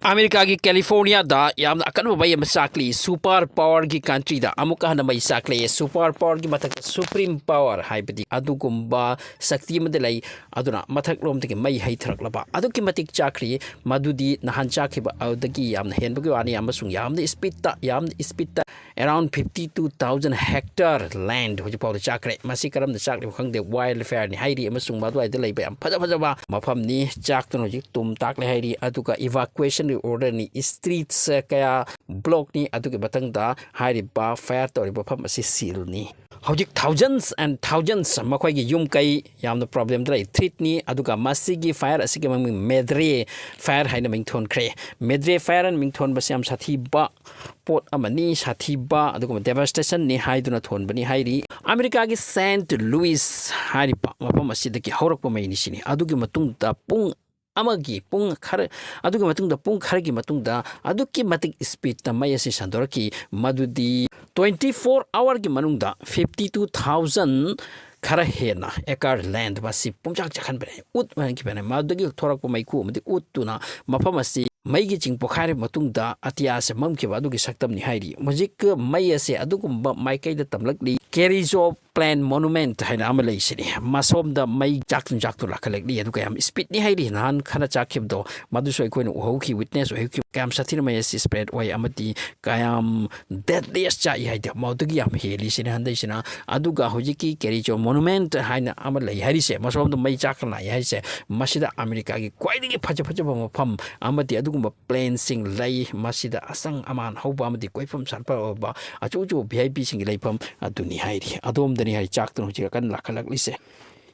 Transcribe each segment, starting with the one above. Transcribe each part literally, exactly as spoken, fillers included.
ꯑꯃꯦꯔꯤꯀꯥꯒꯤ ꯀꯦꯂꯤꯐꯣꯔꯅꯤꯌꯥꯗ ꯌꯥꯝꯅ ꯑꯀꯟꯕ ꯃꯩ ꯑꯃ ꯆꯥꯛꯂꯤ꯫ ꯁꯨꯄꯔ ꯄꯥꯋꯔꯒꯤ ꯀꯟꯇ꯭ꯔꯤꯗ ꯑꯃꯨꯛꯀ ꯍꯟꯅ ꯃꯩ ꯆꯥꯛꯂꯦ꯫ ꯁꯨꯄꯔ ꯄꯥꯋꯔꯒꯤ ꯃꯊꯛꯇ ꯁꯨꯄ꯭ꯔꯤꯝ ꯄꯥꯋꯔ ꯍꯥꯏꯕꯗꯤ ꯑꯗꯨꯒꯨꯝꯕ ꯁꯛꯇꯤ ꯑꯃꯗꯤ ꯂꯩ꯫ ꯑꯗꯨꯅ ꯃꯊꯛꯂꯣꯝꯗꯒꯤ ꯃꯩ ꯍꯩꯊꯔꯛꯂꯕ ꯑꯗꯨꯛꯀꯤ ꯃꯇꯤꯛ ꯆꯥꯛꯈ꯭ꯔꯤ꯫ ꯃꯗꯨꯗꯤ ꯅꯍꯥꯟ ꯆꯥꯛꯈꯤꯕ ꯑꯗꯨꯗꯒꯤ ꯌꯥꯝꯅ ꯍꯦꯟꯕꯒꯤ ꯋꯥꯅꯤ꯫ ꯑꯃꯁꯨꯡ ꯌꯥꯝꯅ ꯏꯁꯄꯤꯠꯇ, ꯌꯥꯝꯅ ꯏꯁꯄꯤꯠꯇ, around fifty two thousand hectare land ꯍꯧꯖꯤꯛ ꯐꯥꯎꯗ ꯆꯥꯛꯈ꯭ꯔꯦ꯫ ꯃꯁꯤ ꯀꯔꯝꯅ ꯆꯥꯛꯂꯤꯕ ꯈꯪꯗꯦ, ꯋꯥꯏꯜ ꯐꯥꯌꯔꯅꯤ ꯍꯥꯏꯔꯤ꯫ ꯑꯃꯁꯨꯡ ꯃꯗꯨꯋꯥꯏꯗ ꯂꯩꯕ ꯌꯥꯝ ꯐꯖ ꯐꯖꯕ ꯃꯐꯝꯅꯤ ꯆꯥꯛꯇꯨꯅ ꯍꯧꯖꯤꯛ ꯇꯨꯝ ꯇꯥꯛꯂꯦ ꯍꯥꯏꯔꯤ꯫ ꯑꯗꯨꯒ evacuation orderꯅꯤ, streets ꯀꯌꯥ blockꯅꯤ꯫ ꯑꯗꯨꯒꯤ ꯃꯊꯪꯗ ꯍꯥꯏꯔꯤꯕ ꯐꯥꯌꯔ ꯇꯧꯔꯤꯕ ꯃꯐꯝ ꯑꯁꯤ ꯁꯤꯜꯅꯤ꯫ ꯍꯧꯖꯤꯛ thousands and thousands ꯃꯈꯣꯏꯒꯤ ꯌꯨꯝ ꯀꯩ ꯌꯥꯝꯅ problemꯗ ꯂꯩ, threatꯅꯤ꯫ ꯑꯗꯨꯒ ꯃꯁꯤꯒꯤ ꯐꯥꯌꯔ ꯑꯁꯤꯒꯤ ꯃꯃꯤꯡ ꯃꯦꯗ꯭ꯔꯦ ꯐꯥꯌꯔ ꯍꯥꯏꯅ ꯃꯤꯡꯊꯣꯟꯈ꯭ꯔꯦ꯫ ꯃꯦꯗ꯭ꯔꯦ ꯐꯥꯌꯔ ꯍꯥꯏꯅ ꯃꯤꯡꯊꯣꯟꯕꯁꯤ ꯌꯥꯝ ꯁꯥꯊꯤꯕ ꯄꯣꯠ ꯑꯃꯅꯤ, ꯁꯥꯊꯤꯕ ꯑꯗꯨꯒꯨꯝꯕ devastationꯅꯤ ꯍꯥꯏꯗꯨꯅ ꯊꯣꯟꯕꯅꯤ ꯍꯥꯏꯔꯤ꯫ ꯑꯃꯦꯔꯤꯀꯥꯒꯤ ꯁꯦꯟꯠ ꯂꯨꯏꯁ ꯍꯥꯏꯔꯤꯕ ꯃꯐꯝ ꯑꯁꯤꯗꯒꯤ ꯍꯧꯔꯛꯄ ꯃꯩꯅꯤ ꯁꯤꯅꯤ꯫ ꯑꯗꯨꯒꯤ ꯃꯇꯨꯡꯗ ꯄꯨꯡ ꯑꯃꯒꯤ ꯄꯨꯡ ꯈꯔ, ꯑꯗꯨꯒꯤ ꯃꯇꯨꯡꯗ ꯄꯨꯡ ꯈꯔꯒꯤ ꯃꯇꯨꯡꯗ ꯑꯗꯨꯛꯀꯤ ꯃꯇꯤꯛ ꯏꯁꯄꯤꯠꯇ ꯃꯩ ꯑꯁꯤ ꯁꯟꯗꯣꯔꯛꯈꯤ꯫ ꯃꯗꯨꯗꯤ twenty four hourꯒꯤ ꯃꯅꯨꯡꯗ fifty two thousand ꯈꯔ ꯍꯦꯟꯅ acre land ꯃꯁꯤ ꯄꯨꯡꯆꯥꯛ ꯆꯥꯛꯍꯟꯕꯅꯦ, ꯎꯠ ꯑꯣꯏꯍꯟꯈꯤꯕꯅꯦ꯫ ꯃꯗꯨꯗꯒꯤ ꯊꯣꯔꯛꯄ ꯃꯩꯈꯨ ꯑꯃꯗꯤ ꯎꯠꯇꯨꯅ ꯃꯐꯝ ꯑꯁꯤ ꯃꯩꯒꯤ ꯆꯤꯡ ꯄꯣꯈꯥꯏꯔꯕ ꯃꯇꯨꯡꯗ ꯑꯇꯤꯌꯥꯁꯦ ꯃꯝꯈꯤꯕ ꯑꯗꯨꯒꯤ ꯁꯛꯇꯝꯅꯤ ꯍꯥꯏꯔꯤ꯫ ꯍꯧꯖꯤꯛ ꯃꯩ ꯑꯁꯦ ꯑꯗꯨꯒꯨꯝꯕ ꯃꯥꯏꯀꯩꯗ ꯇꯝꯂꯛꯂꯤ꯫ ꯀꯦꯔꯤꯖꯣ ꯄ꯭ꯂꯦꯟ ꯃꯣꯅꯨꯃꯦꯟꯠ ꯍꯥꯏꯅ ꯑꯃ ꯂꯩꯁꯤꯅꯤ꯫ ꯃꯁꯣꯝꯗ ꯃꯩ ꯆꯥꯛꯇꯨꯅ ꯆꯥꯛꯇꯨꯅ ꯂꯥꯛꯈꯠꯂꯛꯂꯤ꯫ ꯑꯗꯨꯒ ꯌꯥꯝ ꯏꯁꯄꯤꯠꯅꯤ ꯍꯥꯏꯔꯤ꯫ ꯅꯍꯥꯟ ꯈꯔ ꯆꯥꯛꯈꯤꯕꯗꯣ ꯃꯗꯨꯁꯨ ꯑꯩꯈꯣꯏꯅ ꯎꯍꯧꯈꯤ, witness ꯑꯣꯏꯍꯧꯈꯤ꯫ ꯀꯌꯥꯝ ꯁꯥꯊꯤꯅ ꯃꯩ ꯑꯁꯤ spread ꯑꯣꯏ ꯑꯃꯗꯤ ꯀꯌꯥꯝ deadliest ꯆꯥꯛꯏ ꯍꯥꯏꯗꯤ ꯃꯗꯨꯗꯒꯤ ꯌꯥꯝ ꯍꯦꯜꯂꯤ ꯁꯤꯅꯤ ꯍꯟꯗꯛꯁꯤꯅ꯫ ꯑꯗꯨꯒ ꯍꯧꯖꯤꯛꯀꯤ ꯀꯦꯔꯤꯖꯣ ꯃꯣꯅꯨꯃꯦꯟꯠ ꯍꯥꯏꯅ ꯑꯃ ꯂꯩ ꯍꯥꯏꯔꯤꯁꯦ, ꯃꯁꯣꯝꯗ ꯃꯩ ꯆꯥꯛꯀ ꯂꯥꯛꯏ ꯍꯥꯏꯔꯤꯁꯦ, ꯃꯁꯤꯗ ꯑꯃꯦꯔꯤꯀꯥꯒꯤ ꯈ꯭ꯋꯥꯏꯗꯒꯤ ꯐꯖ ꯐꯖꯕ ꯃꯐꯝ ꯑꯃꯗꯤ ꯑꯗꯨꯒꯨꯝꯕ ꯄ꯭ꯂꯦꯟꯁꯤꯡ ꯂꯩ꯫ ꯃꯁꯤꯗ ꯑꯁꯪ ꯑꯃꯥꯟ ꯍꯧꯕ ꯑꯃꯗꯤ ꯀꯣꯏꯐꯝ ꯁꯥꯟꯐꯝ ꯑꯣꯏꯕ ꯑꯆꯧ ꯑꯆꯧꯕ V I Pꯁꯤꯡꯒꯤ ꯂꯩꯐꯝ ꯑꯗꯨꯅꯤ ꯍꯥꯏꯔꯤ꯫ ꯑꯗꯣꯝꯗꯅꯤ ꯍꯥꯏ ꯆꯥꯛꯇꯨꯅ ꯍꯧꯖꯤꯛ ꯀꯟꯅ ꯂꯥꯛꯈꯠꯂꯛꯂꯤꯁꯦ꯫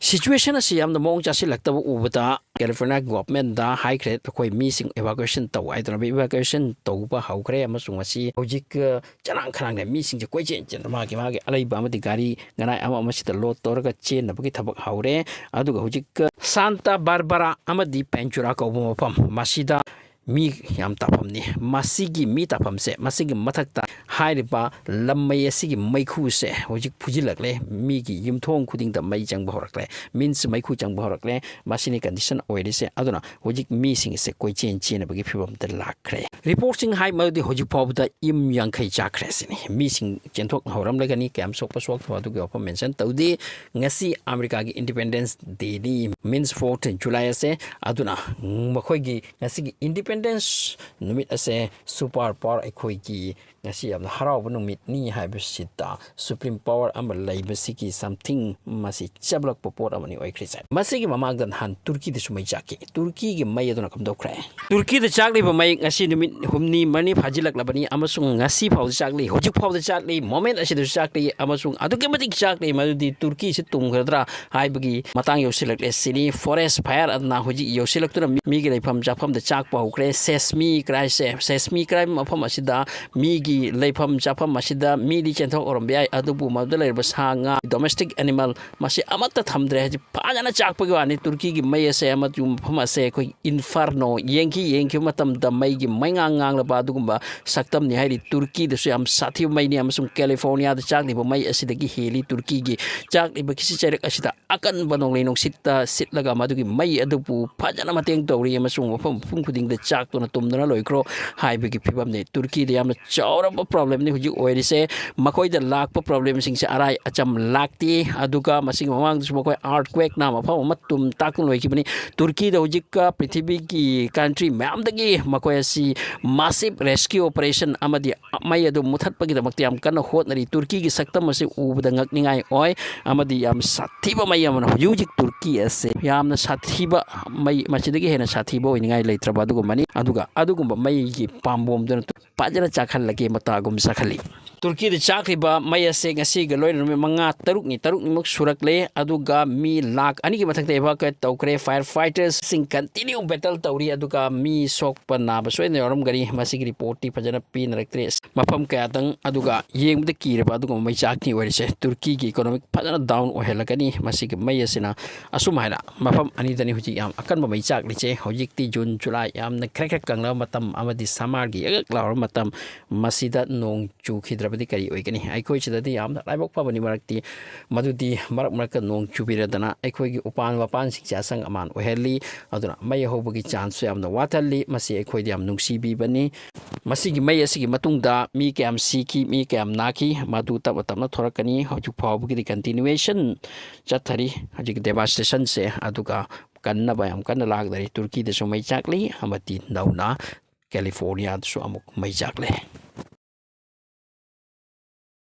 Situation ꯑꯁꯤ ꯌꯥꯝꯅ ꯃꯑꯣꯡ ꯆꯥꯁꯤꯜꯂꯛꯇꯕ ꯎꯕꯗ California governmentꯗ ꯍꯥꯏꯈ꯭ꯔꯦ, ꯑꯩꯈꯣꯏ ꯃꯤꯁꯤꯡ evacuation ꯇꯧ ꯍꯥꯏꯗꯨꯅ evacuation ꯇꯧꯕ ꯍꯧꯈ꯭ꯔꯦ꯫ ꯑꯃꯁꯨꯡ ꯃꯁꯤ ꯍꯧꯖꯤꯛ, ꯑ, ꯆꯔꯥꯡ ꯈꯔꯥꯡꯅ ꯃꯤꯁꯤꯡꯁꯦ ꯀꯣꯏꯆꯦꯟ ꯆꯦꯟꯗꯨꯅ ꯃꯥꯒꯤ ꯃꯥꯒꯤ ꯑꯂꯩꯕ ꯑꯃꯗꯤ ꯒꯥꯔꯤ ꯉꯔꯥꯏ ꯑꯃ ꯑꯃꯁꯤꯗ load ꯇꯧꯔꯒ ꯆꯦꯟꯅꯕꯒꯤ ꯊꯕꯛ ꯍꯧꯔꯦ꯫ ꯑꯗꯨꯒ ꯍꯧꯖꯤꯛ, ꯑ, ꯁꯥꯟꯇꯥ ꯕꯥꯔꯕꯥꯔꯥ ꯑꯃꯗꯤ ꯄꯦꯟꯆꯨꯔꯥ ꯀꯧꯕ ꯃꯐꯝ ꯃꯁꯤꯗ ꯃꯤ ꯌꯥꯝ ꯇꯥꯐꯝꯅꯤ꯫ ꯃꯁꯤꯒꯤ ꯃꯤ ꯇꯥꯐꯝꯁꯦ, ꯃꯁꯤꯒꯤ ꯃꯊꯛꯇ ꯍꯥꯏꯔꯤꯕ ꯂꯝꯃꯩ ꯑꯁꯤꯒꯤ ꯃꯩꯈꯨꯁꯦ ꯍꯧꯖꯤꯛ ꯐꯨꯖꯤꯜꯂꯛꯂꯦ꯫ ꯃꯤꯒꯤ ꯌꯨꯝꯊꯣꯡ ꯈꯨꯗꯤꯡꯗ ꯃꯩ ꯆꯪꯕ ꯍꯧꯔꯛꯂꯦ, ꯃꯤꯟꯁ ꯃꯩꯈꯨ ꯆꯪꯕ ꯍꯧꯔꯛꯂꯦ꯫ ꯃꯁꯤꯅꯤ ꯀꯟꯗꯤꯁꯟ ꯑꯣꯏꯔꯤꯁꯦ꯫ ꯑꯗꯨꯅ ꯍꯧꯖꯤꯛ ꯃꯤꯁꯤꯡꯁꯦ ꯀꯣꯏꯆꯦꯟ ꯆꯦꯟꯅꯕꯒꯤ ꯐꯤꯕꯝꯗ ꯂꯥꯛꯈ꯭ꯔꯦ꯫ ꯔꯤꯄꯣꯔꯠꯁꯤꯡ ꯍꯥꯏ ꯃꯗꯨꯗꯤ ꯍꯧꯖꯤꯛ ꯐꯥꯎꯕꯗ ꯌꯨꯝ ꯌꯥꯡꯈꯩ ꯆꯥꯈ꯭ꯔꯦ ꯁꯤꯅꯤ꯫ ꯃꯤꯁꯤꯡ ꯆꯦꯟꯊꯣꯛꯅ ꯍꯧꯔꯝꯂꯒꯅꯤ꯫ ꯀꯌꯥꯝ ꯁꯣꯛꯄ ꯁꯣꯛꯇꯕ ꯑꯗꯨꯒꯤ ꯋꯥꯐꯝ ꯃꯦꯟꯁꯟ ꯇꯧꯗꯦ꯫ ꯉꯁꯤ ꯑꯃꯦꯔꯤꯀꯥꯒꯤ ꯏꯟꯗꯤꯄꯦꯟꯗꯦꯟꯁ ꯗꯦꯅꯤ, ꯃꯤꯟꯁ ꯐꯣꯔꯠ ꯖꯨꯂꯥꯏ ꯑꯁꯦ꯫ ꯑꯗꯨꯅ ꯃꯈꯣꯏꯒꯤ ꯉꯁꯤꯒꯤ ꯏꯟꯗꯤꯄꯦꯟꯗꯦꯟꯁ ꯅꯨꯃꯤꯠ ꯑꯁꯦ ꯁꯨꯄꯔ ꯄꯥꯋꯔ ꯑꯩꯈꯣꯏꯒꯤ ꯉꯁꯤ ꯌꯥꯝꯅ ꯍꯔꯥꯎꯕ ꯅꯨꯃꯤꯠꯅꯤ ꯍꯥꯏꯕꯁꯤꯗ ꯁꯨꯄ꯭ꯔꯤꯝ ꯄꯥꯋꯔ ꯑꯃ ꯂꯩꯕꯁꯤꯒꯤ ꯁꯝꯊꯤꯡ ꯃꯁꯤ ꯆꯞꯂꯛꯄ ꯄꯣꯠ ꯑꯃꯅꯤ ꯑꯣꯏꯈ꯭ꯔꯤꯁꯦ꯫ ꯃꯁꯤꯒꯤ ꯃꯃꯥꯡꯗ ꯅꯍꯥꯟ ꯇꯨꯔꯀꯤꯗꯁꯨ ꯃꯩ ꯆꯥꯛꯈꯤ꯫ ꯇꯨꯔꯀꯤꯒꯤ ꯃꯩ ꯑꯗꯨꯅ ꯀꯝꯗꯧꯈ꯭ꯔꯦ? ꯇꯨꯔꯀꯤꯗ ꯆꯥꯛꯂꯤꯕ ꯃꯩ ꯉꯁꯤ ꯅꯨꯃꯤꯠ ꯍꯨꯝꯅꯤ ꯃꯔꯤ ꯐꯥꯖꯤꯜꯂꯛꯂꯕꯅꯤ ꯑꯃꯁꯨꯡ ꯉꯁꯤ ꯐꯥꯎꯗ ꯆꯥꯛꯂꯤ, ꯍꯧꯖꯤꯛ ꯐꯥꯎꯗ ꯆꯥꯛꯂꯤ, ꯃꯣꯃꯦꯟ ꯑꯁꯤꯗꯁꯨ ꯆꯥꯛꯂꯤ ꯑꯃꯁꯨꯡ ꯑꯗꯨꯛꯀꯤ ꯃꯇꯤꯛ ꯆꯥꯛꯂꯤ ꯃꯗꯨꯗꯤ ꯇꯨꯔꯀꯤꯁꯤ ꯇꯨꯝꯈ꯭ꯔꯗ꯭ꯔꯥ ꯍꯥꯏꯕꯒꯤ ꯃꯇꯥꯡ ꯌꯧꯁꯤꯜꯂꯛꯂꯦ ꯁꯤꯅꯤ꯫ ꯐꯣꯔꯦꯁ ꯐꯥꯌꯔ ꯑꯗꯨꯅ ꯍꯧꯖꯤꯛ ꯌꯧꯁꯤꯜꯂꯛꯇꯨꯅ ꯃꯤ-, ꯃꯤꯒꯤ ꯂꯩꯐꯝ ꯆꯥꯐꯝꯗ ꯆꯥꯛꯄ ꯍꯧꯈ꯭ꯔꯦ꯫ ꯁꯦꯁꯃꯤ ꯀ꯭ꯔꯥꯏꯁꯦ, ꯁꯦꯁꯃꯤ ꯀ꯭ꯔꯥꯏ ꯃꯐꯝ ꯑꯁꯤꯗ ꯃꯤꯒꯤ ꯂꯩꯐꯝ ꯆꯥꯐꯝ ꯑꯁꯤꯗ ꯃꯤꯗꯤ ꯆꯦꯟꯊꯣꯛ ꯍꯧꯔꯝꯕ ꯌꯥꯏ, ꯑꯗꯨꯕꯨ ꯃꯗꯨꯗ ꯂꯩꯔꯤꯕ ꯁꯥ ꯉꯥ, ꯗꯣꯃꯦꯁꯇꯤꯛ ꯑꯦꯅꯤꯃꯦꯜ, ꯃꯁꯤ ꯑꯃꯠꯇ ꯊꯝꯗ꯭ꯔꯦ꯫ ꯍꯧꯖꯤꯛ ꯐꯖꯅ ꯆꯥꯛꯄꯒꯤ ꯋꯥꯅꯤ꯫ ꯇꯨꯔꯀꯤꯒꯤ ꯃꯩ ꯑꯁꯦ ꯑꯃꯗꯤ ꯃꯐꯝ ꯑꯁꯦ ꯑꯩꯈꯣꯏ ꯏꯟꯐꯥꯔꯅꯣ, ꯌꯦꯡꯈꯤ, ꯌꯦꯡꯈꯤꯕ ꯃꯇꯝꯗ ꯃꯩꯒꯤ ꯃꯩꯉꯥꯡ ꯉꯥꯡꯂꯕ ꯑꯗꯨꯒꯨꯝꯕ ꯁꯛꯇꯝꯅꯤ ꯍꯥꯏꯔꯤ꯫ ꯇꯨꯔꯀꯤꯗꯁꯨ ꯌꯥꯝ ꯁꯥꯊꯤꯕ ꯃꯩꯅꯤ ꯑꯃꯁꯨꯡ ꯀꯦꯂꯤꯐꯣꯔꯅꯤꯌꯥꯗ ꯆꯥꯛꯂꯤꯕ ꯃꯩ ꯑꯁꯤꯗꯒꯤ ꯍꯦꯜꯂꯤ꯫ ꯇꯨꯔꯀꯤꯒꯤ ꯆꯥꯛꯂꯤꯕ ꯈꯤꯁꯤ ꯆꯩꯔꯛ ꯑꯁꯤꯗ ꯑꯀꯟꯕ ꯅꯣꯡꯂꯩ ꯅꯨꯡꯁꯤꯠꯇ ꯁꯤꯠꯂꯒ ꯃꯗꯨꯒꯤ ꯃꯩ ꯑꯗꯨꯕꯨ ꯐꯖꯅ ꯃꯇꯦꯡ ꯇꯧꯔꯤ ꯑꯃꯁꯨꯡ ꯃꯐꯝ ꯃꯐꯝ ꯈꯨꯗꯤꯡꯗ ꯆꯥꯛꯇꯨꯅ ꯇꯨꯝꯗꯨꯅ ꯂꯣꯏꯈ꯭ꯔꯣ ꯍꯥꯏꯕꯒꯤ ꯐꯤꯕꯝꯅꯤ꯫ ꯇꯨꯔꯀꯤꯗ ꯌꯥꯝꯅ ꯆꯥꯎꯔꯕ ꯄ꯭ꯔꯣꯕ꯭ꯂꯦꯝꯅꯤ ꯍꯧꯖꯤꯛ ꯑꯣꯏꯔꯤꯁꯦ꯫ ꯃꯈꯣꯏꯗ ꯂꯥꯛꯄ ꯄ꯭ꯔꯣꯕ꯭ꯂꯦꯝꯁꯤꯡꯁꯦ ꯑꯔꯥꯏ ꯑꯆꯝ ꯂꯥꯛꯇꯦ꯫ ꯑꯗꯨꯒ ꯃꯁꯤꯒꯤ ꯃꯃꯥꯡꯗꯁꯨ ꯃꯈꯣꯏ ꯑꯥꯔꯠꯀ꯭ꯋꯦꯛꯅ ꯃꯐꯝ ꯑꯃ ꯇꯨꯝ ꯇꯥꯛꯇꯨꯅ ꯂꯣꯏꯈꯤꯕꯅꯤ꯫ ꯇꯨꯔꯀꯤꯗ ꯍꯧꯖꯤꯛꯀ ꯄ꯭ꯔꯤꯊꯤꯕꯤꯒꯤ ꯀꯟꯇ꯭ꯔꯤ ꯃꯌꯥꯝꯗꯒꯤ ꯃꯈꯣꯏ ꯑꯁꯤ ꯃꯥꯁꯤꯞ ꯔꯦꯁꯀ꯭ꯌꯨ ꯑꯣꯄꯔꯦꯁꯟ ꯑꯃꯗꯤ ꯃꯩ ꯑꯗꯨ ꯃꯨꯊꯠꯄꯒꯤꯗꯃꯛꯇ ꯌꯥꯝ ꯀꯟꯅ ꯍꯣꯠꯅꯔꯤ꯫ ꯇꯨꯔꯀꯤꯒꯤ ꯁꯛꯇꯝ ꯑꯁꯤ ꯎꯕꯗ ꯉꯛꯅꯤꯡꯉꯥꯏ ꯑꯣꯏ ꯑꯃꯗꯤ ꯌꯥꯝ ꯁꯥꯊꯤꯕ ꯃꯩ ꯑꯃꯅ ꯍꯧꯖꯤꯛ ꯍꯧꯖꯤꯛ ꯇꯨꯔꯀꯤ ꯑꯁꯦ ꯌꯥꯝꯅ ꯁꯥꯊꯤꯕ ꯃꯩ, ꯃꯁꯤꯗꯒꯤ ꯍꯦꯟꯅ ꯁꯥꯊꯤꯕ ꯑꯣꯏꯅꯤꯡꯉꯥꯏ ꯂꯩꯇ꯭ꯔꯕ ꯑꯗꯨꯒꯨꯝꯕꯅꯤ꯫ ꯑꯗꯨꯒ ꯑꯗꯨꯒꯨꯝꯕ ꯃꯩꯒꯤ ꯄꯥꯝꯕꯣꯝꯗꯨꯅ ꯐꯖꯅ ꯆꯥꯛꯍꯜꯂꯒꯦ, ꯃꯇꯥꯒꯨꯝ ꯆꯥꯛꯍꯜꯂꯤ꯫ ꯇꯨꯔꯀꯤꯗ ꯆꯥꯛꯈ꯭ꯔꯤꯕ ꯃꯩ ꯑꯁꯦ ꯉꯁꯤꯒ ꯂꯣꯏꯅ ꯅꯨꯃꯤꯠ ꯃꯉꯥ, ꯇꯔꯨꯛꯅꯤ, ꯇꯔꯨꯛꯅꯤꯃꯨꯛ ꯁꯨꯔꯛꯂꯦ꯫ ꯑꯗꯨꯒ ꯃꯤ ꯂꯥꯈ ꯑꯅꯤꯒꯤ ꯃꯊꯛꯇ evacuate ꯇꯧꯈ꯭ꯔꯦ꯫ Fire fighterꯁꯤꯡ continue battle ꯇꯧꯔꯤ꯫ ꯑꯗꯨꯒ ꯃꯤ ꯁꯣꯛꯄ ꯅꯥꯕ ꯁꯣꯏꯗꯅ ꯌꯥꯎꯔꯝꯒꯅꯤ꯫ ꯃꯁꯤꯒꯤ reportꯇꯤ ꯐꯖꯅ ꯄꯤꯅꯔꯛꯇ꯭ꯔꯦ꯫ ꯃꯐꯝ ꯀꯌꯥꯗꯪ ꯑꯗꯨꯒ ꯌꯦꯡꯕꯗ ꯀꯤꯔꯕ ꯑꯗꯨꯒꯨꯝꯕ ꯃꯩ ꯆꯥꯛꯅꯤ ꯑꯣꯏꯔꯤꯁꯦ꯫ ꯇꯨꯔꯀꯤꯒꯤ economic ꯐꯖꯅ down ꯑꯣꯏꯍꯜꯂꯛꯀꯅꯤ ꯃꯁꯤꯒꯤ ꯃꯩ ꯑꯁꯤꯅ꯫ ꯑꯁꯨꯝ ꯍꯥꯏꯅ ꯃꯐꯝ ꯑꯅꯤꯗꯅꯤ ꯍꯧꯖꯤꯛ ꯌꯥꯝ ꯑꯀꯟꯕ ꯃꯩ ꯆꯥꯛꯂꯤꯁꯦ꯫ ꯍꯧꯖꯤꯛꯇꯤ June, July ꯌꯥꯝꯅ ꯈ꯭ꯔꯦꯛ ꯈ꯭ꯔꯦꯛ ꯀꯪꯂꯕ ꯃꯇꯝ ꯑꯃꯗꯤ summerꯒꯤ ꯌꯛ ꯌꯛ ꯂꯥꯎꯔꯕ ꯃꯇꯝ, ꯃꯁꯤꯗ ꯅꯣꯡ ꯆꯨꯈꯤꯗ꯭ꯔꯕꯗꯤ ꯀꯔꯤ ꯑꯣꯏꯒꯅꯤ? ꯑꯩꯈꯣꯏ ꯁꯤꯗꯗꯤ ꯌꯥꯝꯅ ꯂꯥꯏꯕꯛ ꯐꯕꯅꯤ꯫ ꯃꯔꯛꯇꯤ ꯃꯗꯨꯗꯤ ꯃꯔꯛ ꯃꯔꯛꯇ ꯅꯣꯡ ꯆꯨꯕꯤꯔꯗꯅ ꯑꯩꯈꯣꯏꯒꯤ ꯎꯄꯥꯟ ꯋꯥꯄꯥꯟꯁꯤꯡꯁꯦ ꯑꯁꯪ ꯑꯃꯥꯟ ꯑꯣꯏꯍꯜꯂꯤ꯫ ꯑꯗꯨꯅ ꯃꯩ ꯍꯧꯕꯒꯤ chanceꯁꯨ ꯌꯥꯝꯅ ꯋꯥꯠꯍꯜꯂꯤ꯫ ꯃꯁꯤ ꯑꯩꯈꯣꯏꯗ ꯌꯥꯝ ꯅꯨꯡꯁꯤꯕꯤꯕꯅꯤ꯫ ꯃꯁꯤꯒꯤ ꯃꯩ ꯑꯁꯤꯒꯤ ꯃꯇꯨꯡꯗ ꯃꯤ ꯀꯌꯥꯝ ꯁꯤꯈꯤ, ꯃꯤ ꯀꯌꯥꯝ ꯅꯥꯈꯤ, ꯃꯗꯨ ꯇꯞꯅ ꯇꯞꯅ ꯊꯣꯔꯛꯀꯅꯤ꯫ ꯍꯧꯖꯤꯛ ꯐꯥꯎꯕꯒꯤꯗꯤ continuation ꯆꯠꯊꯔꯤ ꯍꯧꯖꯤꯛ devastationꯁꯦ꯫ ꯑꯗꯨꯒ ꯀꯟꯅꯕ ꯌꯥꯝ ꯀꯟꯅ ꯂꯥꯛꯅꯔꯤ꯫ ꯇꯨꯔꯀꯤꯗꯁꯨ ꯃꯩ ꯆꯥꯛꯂꯤ ꯑꯃꯗꯤ ꯅꯧꯅ ꯀꯦꯂꯤꯐꯣꯔꯅꯤꯌꯥꯗꯁꯨ ꯑꯃꯨꯛ ꯃꯩ ꯆꯥꯛꯂꯦ꯫